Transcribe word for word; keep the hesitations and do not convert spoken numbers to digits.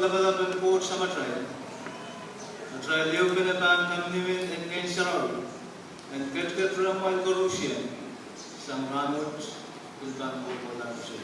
lapalap en Koht Samatail, atail ehupene pahn kaminimin en Ngehn Sarawi en ketiket rehmwail koarusie sang rahnwet, pil pahn kohkohlahte.